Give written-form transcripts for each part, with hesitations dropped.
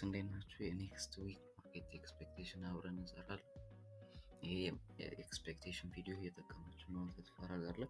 Guys፣ እንዴት ናችሁ? የ next week market expectation አብረን እንሰራለን። ይሄ የ expectation ቪዲዮ እየጠቀማችሁ ነው ተስፋ አደርጋለሁ።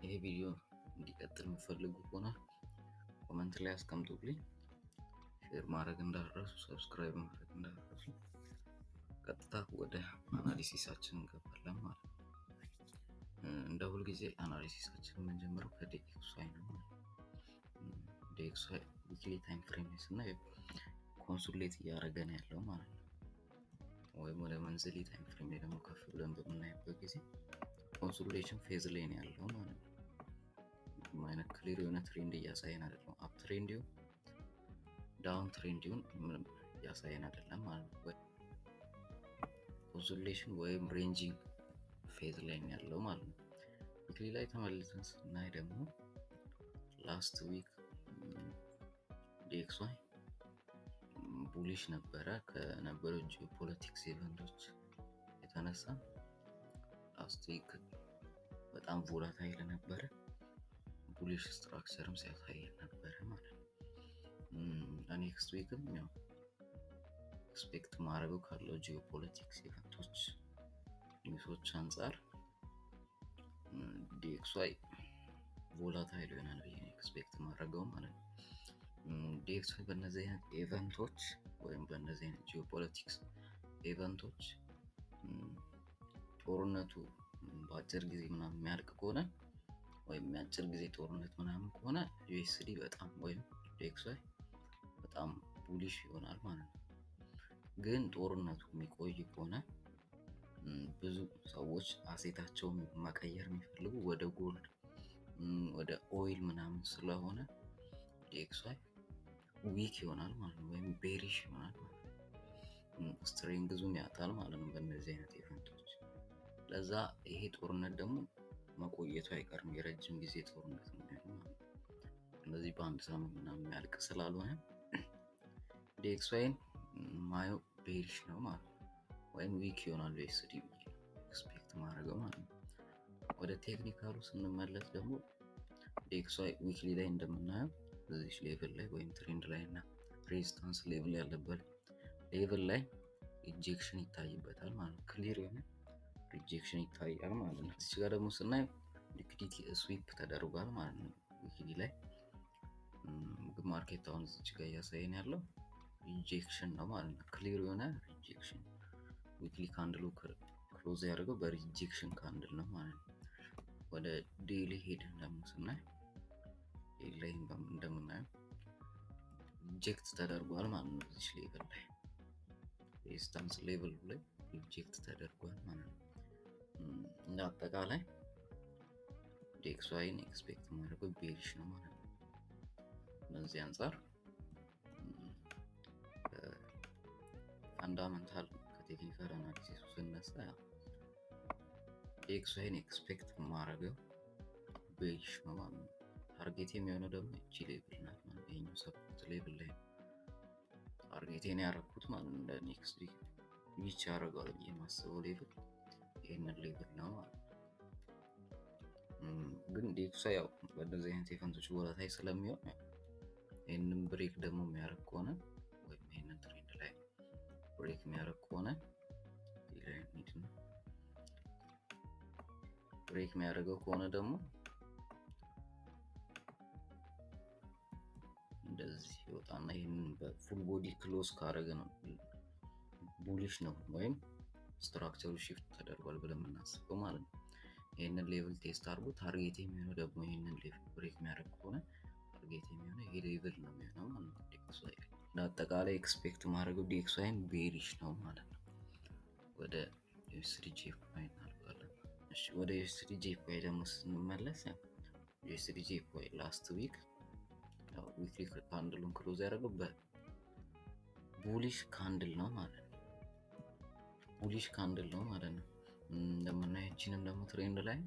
ይሄ ቪዲዮ እንዲቀጥል የምትፈልጉ ከሆነ comment ላይ አስቀምጡልኝ። Share ማድረግ እንዳትረሱ፣ subscribe ማድረግ እንዳትረሱ። ቀጥታ ወደ analysis ኣችን እንገባለን ማለት ነው። እንደ ሁልጊዜ analysis ኣችን የምንጀምረው ከ DXY ነው ማለት ነው። DXY weekly time frame ላይ ስናይ consolidate እያደረገ ነው ያለው ማለት ነው። ወይም ወደ monthly time frame ላይ ደግሞ ከፍ ብለን በምናይበት ጊዜ consolidation phase ላይ ነው ያለው ማለት ነው። ምንም አይነት clear የሆነ trend እያሳየን አይደለም። Up trend ይሁን down trend ይሁን ምንም እያሳየን አይደለም ማለት ነው። Consolidation ወይም ranging phase ላይ ነው ያለው ማለት ነው። Weekly ላይ ተመልሰን ስናይ ደግሞ last week DXY bullish ነበረ። ከነበረው geopolitics event ኦች የተነሳ last week በጣም volatile ነበረ። Bullish structure ም ሲያሳየን ነበረ ማለት ነው። Next week ም ያው expect ማድረገው ካለው geopolitics event ኦች፣ news ኦች አንጻር DXY volatile ይሆናል ብዬ expect ማድረገው ማለት ነው። DXY በእነዚህ አይነት event ኦች ወይም በእነዚህ አይነት geopolitics event ኦች ጦርነቱ በአጭር ጊዜ ምናምን የሚያልቅ ከሆነ ወይም የአጭር ጊዜ ጦርነት ምናምን ከሆነ USD በጣም ወይም DXY በጣም bullish ይሆናል ማለት ነው። ግን ጦርነቱ የሚቆይ ከሆነ ብዙ ሰዎች asset ኣቸውን መቀየር የሚፈልጉ ወደ gold፣ ወደ oil ምናምን ስለሆነ DXY weak ይሆናል ማለት ነው፣ ወይም bearish ይሆናል ማለት ነው። Strength ኡን ያጣል ማለት ነው በእነዚህ አይነት event ኦች። ለዛ ይሄ ጦርነት ደግሞ መቆየቱ አይቀርም፣ የረጅም ጊዜ ጦርነት ነው የሚሆነው ማለት ነው። እንደዚህ በአንድ ሳምንት ምናምን የሚያልቅ ስላልሆነ DXY ን ማየው bearish ነው ማለት ነው፣ ወይም weak ይሆናል USD ብዬ expect ማድረገው ማለት ነው። ወደ technical ኡ ስንመለስ ደግሞ DXY weekly ላይ እንደምናየው እዚች level ላይ ወይም trend ላይ እና resistance level ያለበት level ላይ rejection ይታይበታል ማለት ነው። Clear የሆነ rejection ይታያል ማለት ነው። እዚህ ጋር ደግሞ ስናየው liquidity sweep ተደርጓል ማለት ነው። Weekly ላይ ግን market አሁን እዚች ጋር እያሳየን ያለው rejection ነው ማለት ነው። Clear የሆነ rejection፣ weekly candle ኡ close ያደርገው በ rejection candle ነው ማለት ነው። ወደ daily ሄድን ደግሞ ስናይ daily ላይ እንደምናየው reject ተደርጓል ማለት ነው። እዚች level ላይ፣ resistance level ላይ reject ተደርጓል ማለት ነው። እንደ አጠቃላይ DXY ን expect ማድረገው bearish ነው ማለት ነው። በዚህ አንጻር fundamental ከ technical analysis ኡ ስነሳ DXY ን expect ማድረገው bearish ነው ማለት ነው። Target የሚሆነው ደግሞ እቺ level ናት ማለት፣ ይሄኛው support level ላይ target ኤን ያደረኩት ማለት ነው። እንደ next week reach ያደርገዋል ብዬ የማስበው level ይህንን level ነው ማለት ነው። ግን DXY ያው በእንደዚህ አይነት event ኦች volatile ስለሚሆን ይህንን break ደግሞ የሚያደርግ ከሆነ ወይም ይህንን trend line break የሚያደርግ ከሆነ፣ ነው break የሚያደርገው ከሆነ ደግሞ እንደዚህ ይወጣና ይህንን በ full body close ካደረገ ነው bullish ነው ወይም structure ኡ shift ተደርጓል ብለን የምናስበው ማለት ነው። ይህንን level test አድርጎ target የሚሆነው ደግሞ ይህንን level break የሚያደርግ ከሆነ target የሚሆነው ይሄ level ነው የሚሆነው ማለት ነው። DXY ለአጠቃላይ expect ማድረገው DXY ን bearish ነው ማለት ነው። ወደ USDJPY እናልፋለን። እሺ፣ ወደ USDJPY ደግሞ ስንመለስ USDJPY last week weekly candle ኡን close ያደረገው በ bullish candle ነው ማለት ነው። Bullish candle ነው ማለት ነው። እንደምናየው ይችንም ደግሞ trend line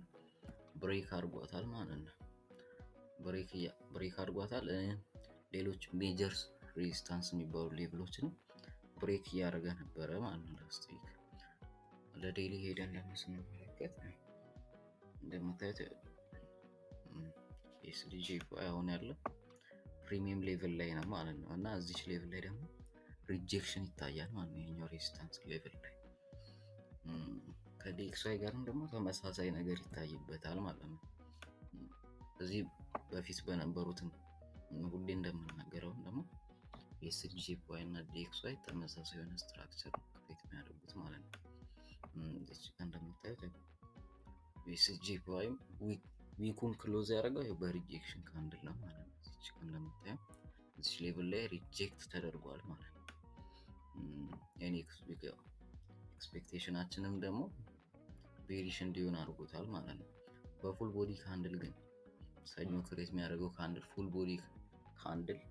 break አድርጓታል ማለት ነው። Break አድርጓታል። ሌሎች major resistance የሚባሉ level ኦችንም break እያደረገ ነበረ ማለት ነው last week። ወደ daily ሄደን ደግሞ ስንመለከት እንደምታዩት USDJPY አሁን ያለው Premium level ላይ ነው ማለት ነው። እና እዚች level ላይ ደግሞ rejection ይታያል ማለት ነው። ይሄኛው resistance level ላይ ከ DXY ጋርም ደግሞ ተመሳሳይ ነገር ይታይበታል ማለት ነው። እዚህ በፊት በነበሩትም ሁሌ እንደምናገረው ደግሞ USDJPY እና DXY ተመሳሳይ የሆነ structure create የሚያደርጉት ማለት ነው። እዚች ጋር እንደምታዩት USDJPY week ኡን close ያደረገው በ rejection candle ነው ማለት ነው። እዚች ጋር እንደምታየው እዚች level ላይ reject ተደርጓል ማለት ነው። የ next week expectation ኣችንም ደግሞ bearish እንዲሆን አድርጎታል ማለት ነው። በ full body candle ግን ሰኞ create የሚያደርገው candle፣ full body candle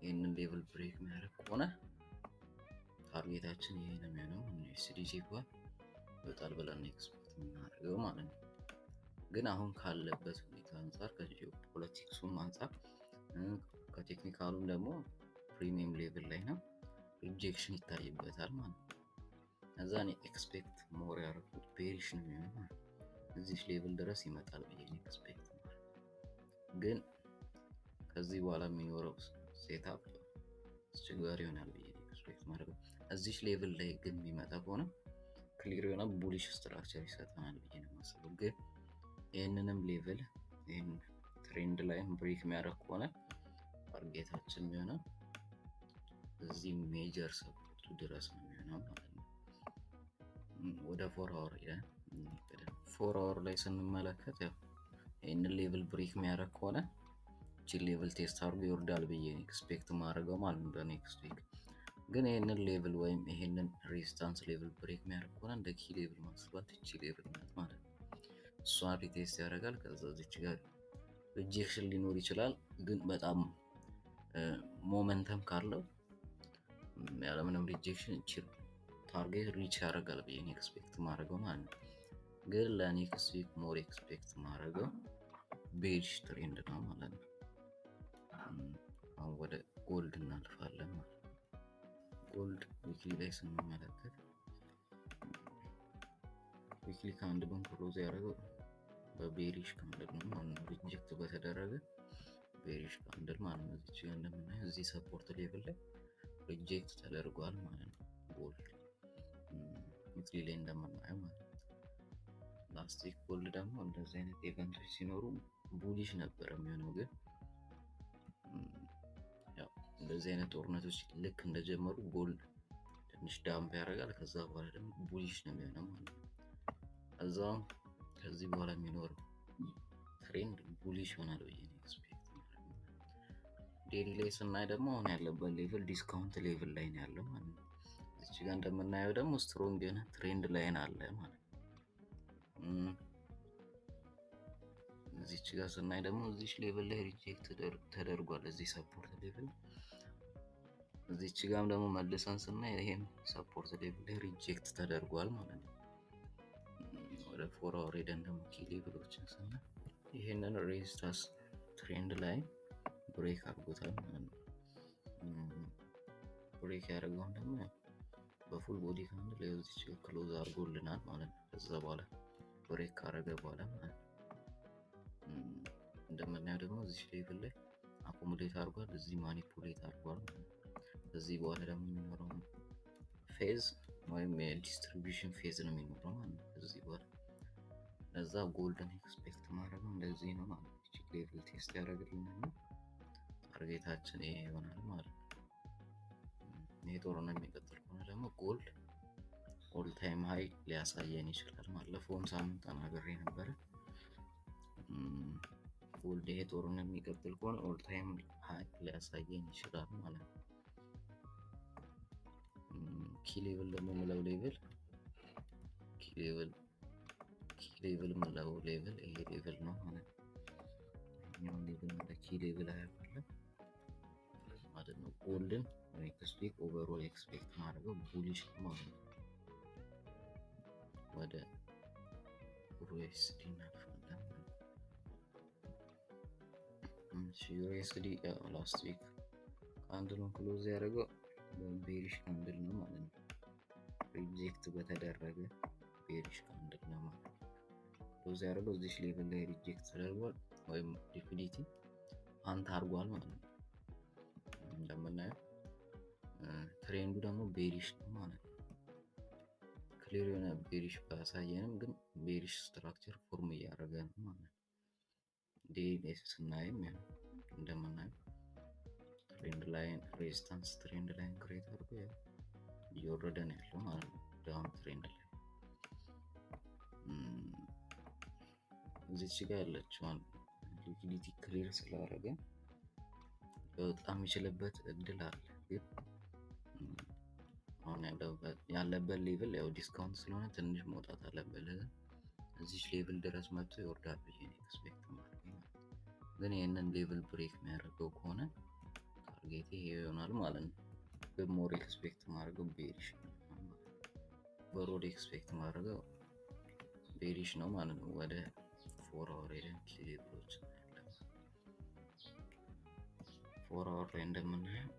ይህንን level break የሚያደርግ ከሆነ target ኣችን ይሄ ነው የሚሆነው። USDJPY ይወጣል ብለን expect የምናደርገው ማለት ነው። ግን አሁን ካለበት ሁኔታ አንጻር፣ ከጂኦፖለቲክሱም አንጻር፣ ከ technical ኡም ደግሞ premium level ላይ ነው፣ rejection ይታይበታል ማለት ነው። እዛ እኔ expect more ያደረኩት bearish ነው የሚሆነው ማለት ነው። እዚህ level ድረስ ይመጣል ብዬ expect ማለት፣ ግን ከዚህ በኋላ የሚኖረው setup አስቸጋሪ ይሆናል ብዬ expect ማድረግ። እዚች level ላይ ግን የሚመጣ ከሆነ clear የሆነ bullish structure ይሰጠናል ብዬ ነው የማስበው። ግን ይህንንም level፣ ይህን trend line break የሚያደርግ ከሆነ target ኣችን የሚሆነው እዚህ major support ኡ ድረስ ነው የሚሆነው ማለት ነው። ወደ 4 hour ይላል። 4 hour ላይ ስንመለከት ያው ይህንን level break የሚያደርግ ከሆነ እቺን level test አድርጎ ይወርዳል ብዬ expect ማድረገው ማለት ነው በ next week። ግን ይህንን level ወይም ይህንን resistance level break የሚያደርግ ከሆነ እንደ key level ማስባት እቺ level ናት ማለት ነው። እሷን retest ያደርጋል። ከዛ እዚች ጋር rejection ሊኖር ይችላል። ግን በጣም momentum ካለው ያለምንም rejection እቺ target reach ያደርጋል ብዬ expect ማድረገው ማለት ነው። ግን ለ next week more expect ማድረገው bearish trend ነው ማለት ነው። አሁን ወደ gold እናልፋለን ማለት ነው። Gold weekly ላይ ስንመለከት weekly candle ኡን close ያደረገው በ bearish candle ነው ማለት ነው። Reject በተደረገ bearish candle ማለት ነው። እዚች ጋር እንደምናየው እዚህ support level ላይ reject ተደርጓል ማለት ነው። Gold weekly ላይ እንደምናየው ማለት ነው። Last week gold ደግሞ እንደዚህ አይነት event ኦች ሲኖሩ bullish ነበር የሚሆነው፣ ግን ያው እንደዚህ አይነት ጦርነቶች ልክ እንደጀመሩ gold ትንሽ dump ያደርጋል። ከዛ በኋላ ደግሞ bullish ነው የሚሆነው ማለት ነው። ከዛም ከዚህ በኋላ የሚኖረው trend bullish ይሆናል ብዬ ነው expect። Daily ላይ ስናይ ደግሞ አሁን ያለበት level discount level ላይ ነው ያለው ማለት ነው። እዚች ጋር እንደምናየው ደግሞ strong የሆነ trend line አለ ማለት ነው። እዚች ጋር ስናይ ደግሞ እዚች level ላይ reject ተደርጓል፣ እዚህ support level። እዚች ጋርም ደግሞ መልሰን ስናይ ይሄም support level ላይ reject ተደርጓል ማለት ነው። ወደ 4 hour ሄደን ደግሞ key level ኦችን ስናይ ይሄንን resistance trend line break አድርጎታል ማለት ነው። Break ያደረገውን ደግሞ በ full body candle እዚች close አድርጎልናል ማለት ነው። ከዛ በኋላ break ካደረገ በኋላ ማለት ነው። እንደምናየው ደግሞ እዚች level ላይ accumulate አድርጓል፣ እዚህ manipulate አድርጓል ማለት ነው። ከዚህ በኋላ ደግሞ የሚኖረው phase ወይም የ distribution phase ነው የሚኖረው ማለት ነው። ከዚህ በኋላ ለዛ gold ን expect ማድረገው እንደዚህ ነው ማለት ነው። Level test ያደረግልንና target ኣችን ይሄ ይሆናል ማለት ነው። ይሄ ጦርነት የሚቀጥል ከሆነ ደግሞ gold all time high ሊያሳየን ይችላል። ባለፈውም ሳምንት ተናግሬ ነበረ። Gold ይሄ ጦርነት የሚቀጥል ከሆነ all time high ሊያሳየን ይችላል ማለት ነው። Key level ደግሞ ምለው level key level ምለው level ይሄ level ነው ማለት ነው። ይሄኛውን level እንደ key level አያውቃለን ማለት ነው። Gold ን next week overall expect ማድረገው bullish ማለት ነው። ወደ EURUSD እናልፋለን። EURUSD last week candle ኡን close ያደረገው በ bearish candle ነው ማለት ነው። Reject በተደረገ bearish candle ነው ማለት ነው። Close ያደረገው እዚች level ላይ reject ተደርጓል ወይም liquidity hunt አድርጓል ማለት ነው። እንደምናየው trend ኡ ደግሞ bearish ነው ማለት ነው። Clear የሆነ bearish ባያሳየንም ግን bearish structure form እያደረገ ነው ማለት ነው። Daily ስናይም እንደምናየው trend line resistance trend line create አድርጎ እየወረደ ነው ያለው ማለት ነው። Down trend ላይ እዚች ጋር ያለችዋን liquidity clear ስላደረገ በጣም የሚችልበት እድል አለ። ግን አሁን ያለበት level ያው discount ስለሆነ ትንሽ መውጣት አለበት። እዚች level ድረስ መጥቶ ይወርዳል ብዬ ነው expect ማለት ነው። ግን ይህንን level break የሚያደርገው ከሆነ target ኤ ይሄ ይሆናል ማለት ነው። ግን more expect ማድረገው bearish ነው። በሮድ expect ማድረገው bearish ነው ማለት ነው። ወደ 4 hour ሄደን key level ኦች እናያለን። 4 hour ላይ እንደምናየው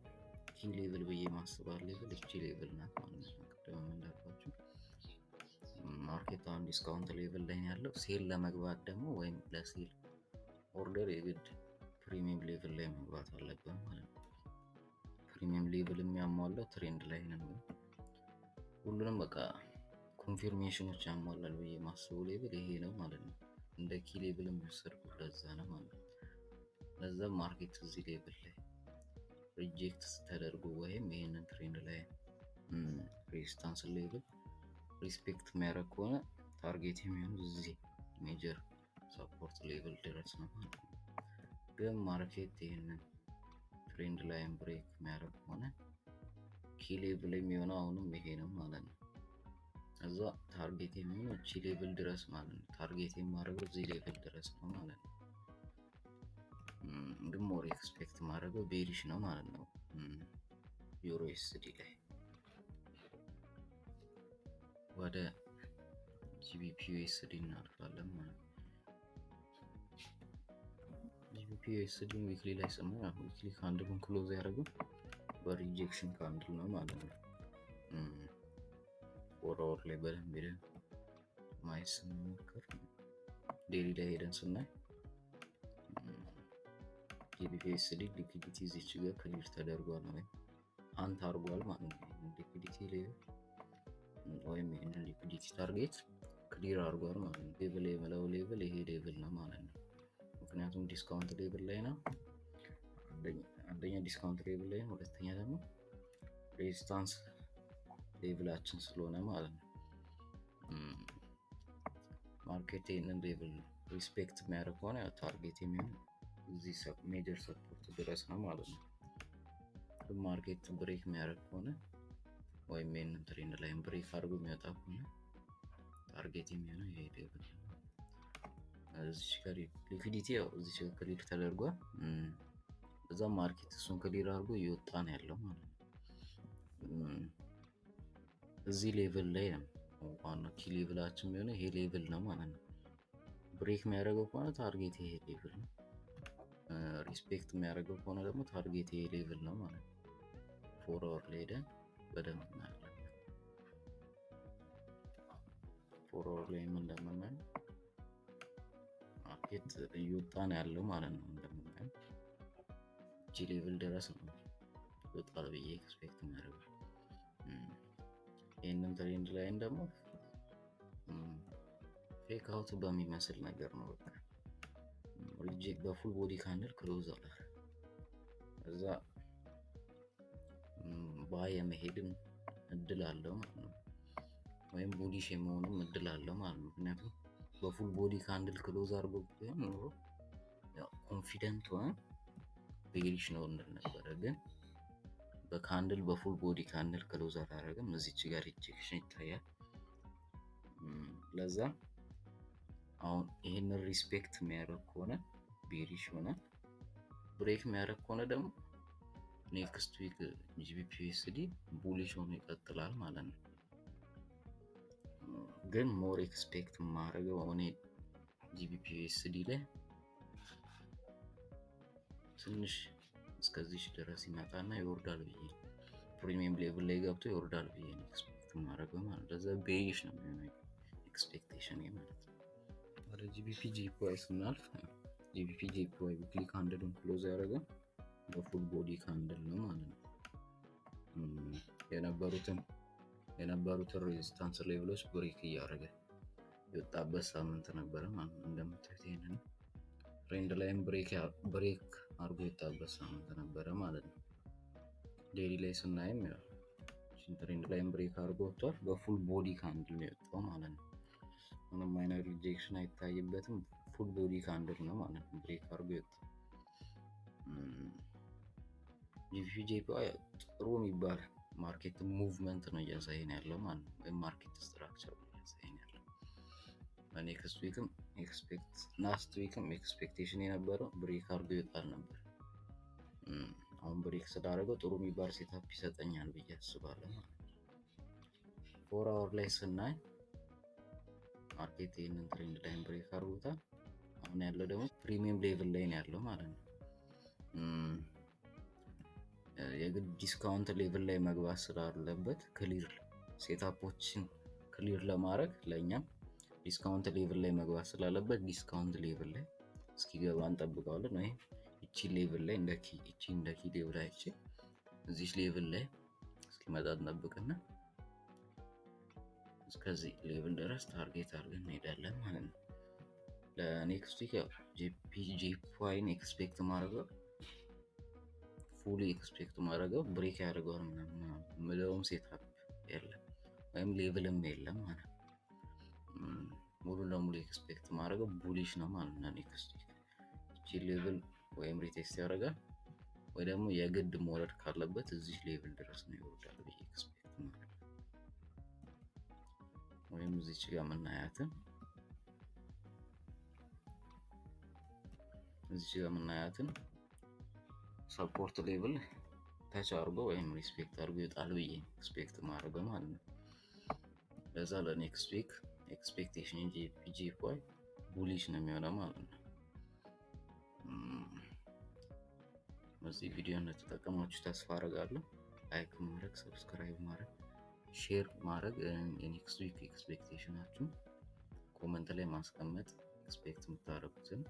key level ብዬ ማስባት level እቺ level ናት ማለት ነው። ቅድም እንዳልኳችሁ market አሁን discount level ላይ ያለው፣ sell ለመግባት ደግሞ ወይም ለ sell order የግድ premium level ላይ መግባት አለብን ማለት ነው። Premium level የሚያሟላው trend line ነው። ሁሉንም በቃ confirmation ኦች ያሟላል ብዬ ማስበው level ይሄ ነው ማለት ነው። እንደ key level የሚወሰድኩት ለዛ ነው ማለት ነው። ለዛም market እዚህ level ላይ reject ተደርጎ ወይም ይህንን trend line resistance level respect የሚያደርግ ከሆነ target የሚሆኑ እዚህ major support level ድረስ ነው ማለት ነው። ግን market ይህንን trend line break የሚያደርግ ከሆነ key level የሚሆነው አሁንም ይሄ ነው ማለት ነው። እዛ target የሚሆነው እቺ level ድረስ ማለት ነው። Target የማደርገው እዚህ level ድረስ ነው ማለት ነው። ግን more expect ማድረገው bearish ነው ማለት ነው EURUSD ላይ። ወደ GBPUSD እናልፋለን ማለት ነው። GBPUSD weekly ላይ ስናይ weekly candle ኡን close ያደረገው በ rejection candle ነው ማለት ነው። 4 hour ላይ በደንብ ሄደን ማየት ስንሞክር፣ daily ላይ ሄደን ስናይ GBPUSD liquidity እዚች ጋር clear ተደርጓል ወይም hunt አድርጓል ማለት ነው። Liquidity level ወይም ይህንን liquidity target clear አድርጓል ማለት ነው። Level የምለው level ይሄ level ነው ማለት ነው። ምክንያቱም discount level ላይ ነው። አንደኛ discount level ላይ ነው፣ ሁለተኛ ደግሞ resistance level ኣችን ስለሆነ ማለት ነው። Market ይህንን level respect የሚያደርግ ከሆነ target የሚሆን እዚህ major support ድረስ ነው ማለት ነው። Market break የሚያደርግ ከሆነ ወይም ይህንን trend line break አድርጎ የሚወጣ ከሆነ target የሚሆነው ይሄ level ነው። እዚች ጋር liquidity ያው እዚች ጋር clear ተደርጓል። እዛም market እሱን clear አድርጎ እየወጣ ነው ያለው ማለት ነው። እዚህ level ላይ ነው ዋናው key level ኣችን የሚሆነው፣ ይሄ level ነው ማለት ነው። Break የሚያደርገው ከሆነ target ይሄ level ነው። Respect የሚያደርገው ከሆነ ደግሞ target ይሄ level ነው ማለት ነው። 4 hour ላይ ሄደን በደንብ እናያለን። 4 hour ላይም እንደምናየው market እየወጣ ነው ያለው ማለት ነው። እንደምናየው እቺ level ድረስ ነው ይወጣል ብዬ expect የሚያደርገው። ይህንን trend line ደግሞ fake out በሚመስል ነገር ነው። በቃ reject በ full body candle close አለ። እዛ buy የመሄድም እድል አለው ማለት ነው። ወይም bullish የመሆኑም እድል አለው ማለት ነው። ምክንያቱም በ full body candle close አድርጎ ቢሆን ኖሮ confident ሆነ bearish ነው እንል ነበረ። ግን በ candle በ full body candle close አላደረገም። እዚች ጋር rejection ይታያል። ለዛ አሁን ይህንን respect የሚያደርግ ከሆነ bearish ይሆናል። Break የሚያደርግ ከሆነ ደግሞ next week GBPUSD bullish ሆኖ ይቀጥላል ማለት ነው። ግን more expect የማደርገው እኔ GBPUSD ላይ ትንሽ እስከዚች ድረስ ይመጣና ይወርዳል ብዬ፣ premium level ላይ ገብቶ ይወርዳል ብዬ ነው expect የማደርገው ማለት ነው። ለዛ bearish ነው የሚሆነው expectation ማለት ነው። ወደ GBPJPY ስናልፍ GBPJPY weekly candle ኡን close ያደረገው በ full body candle ነው ማለት ነው። የነበሩትን resistance level ኦች break እያደረገ የወጣበት ሳምንት ነበረ ማለት ነው። እንደምታዩት ይሄንን trend line break አድርጎ የወጣበት ሳምንት ነበረ ማለት ነው። Daily ላይ ስናይም ያው trend line break አድርጎ ወጥቷል። በ full body candle ነው የወጣው ማለት ነው። ምንም አይነት rejection አይታይበትም። Full body candle ነው ማለት ነው break አድርጎ የወጣው። GBPJPY ጥሩ የሚባል market movement ነው እያሳየን ያለው ማለት ነው። ወይም market structure ነው እያሳየን ያለው። Next week ም expect last week ም expectation የነበረው break አድርጎ ይወጣል ነበር። አሁን break ስላደረገው ጥሩ የሚባል setup ይሰጠኛል ብዬ አስባለሁ ማለት ነው። 4 hour ላይ ስናይ market ይህንን trend line break አድርጎታል። አሁን ያለው ደግሞ premium level ላይ ነው ያለው ማለት ነው። የግድ discount level ላይ መግባት ስላለበት clear setup ኦችን clear ለማድረግ ለእኛም discount level ላይ መግባት ስላለበት discount level ላይ እስኪገባ እንጠብቀዋለን። ወይም እቺ level ላይ እንደ key እቺ እንደ key level አይቼ እዚች level ላይ እስኪመጣ እንጠብቅና እስከዚህ level ድረስ target አድርገን እንሄዳለን ማለት ነው። ለ next week GBPJPY ን expect ማድረገው fully expect ማድረገው break ያደርገዋል ምናምን ምለውም setup የለም ወይም level ም የለም ማለት ነው። ሙሉ ለሙሉ expect ማድረገው bullish ነው ማለት ነው። Next week እቺ level ወይም retest ያደርጋል ወይ ደግሞ የግድ መውረድ ካለበት እዚህ level ድረስ ነው ይወርዳል ብዬ expect ማድረግ፣ ወይም እዚች ጋር የምናያትን support level touch አድርጎ ወይም respect አድርጎ ይወጣል ብዬ expect ማድረገው ማለት ነው። ለዛ ለ next week expectation GBPJPY bullish ነው የሚሆነው ማለት ነው። በዚህ ቪዲዮ እንደተጠቀማችሁ ተስፋ አደርጋለሁ። Like ማድረግ፣ subscribe ማድረግ፣ share ማድረግ፣ የ next week expectation ኣችሁን comment ላይ ማስቀመጥ፣ expect የምታደርጉትን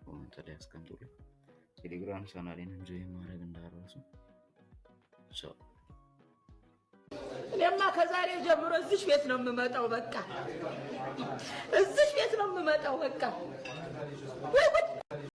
comment ላይ አስቀምጡልኝ። ቴሌግራም channel ኤን join ማድረግ እንዳትረሱ። ቻው። እኔማ ከዛሬ ጀምሮ እዚሽ ቤት ነው የምመጣው። በቃ እዚሽ ቤት ነው የምመጣው። በቃ ወይ ጉድ!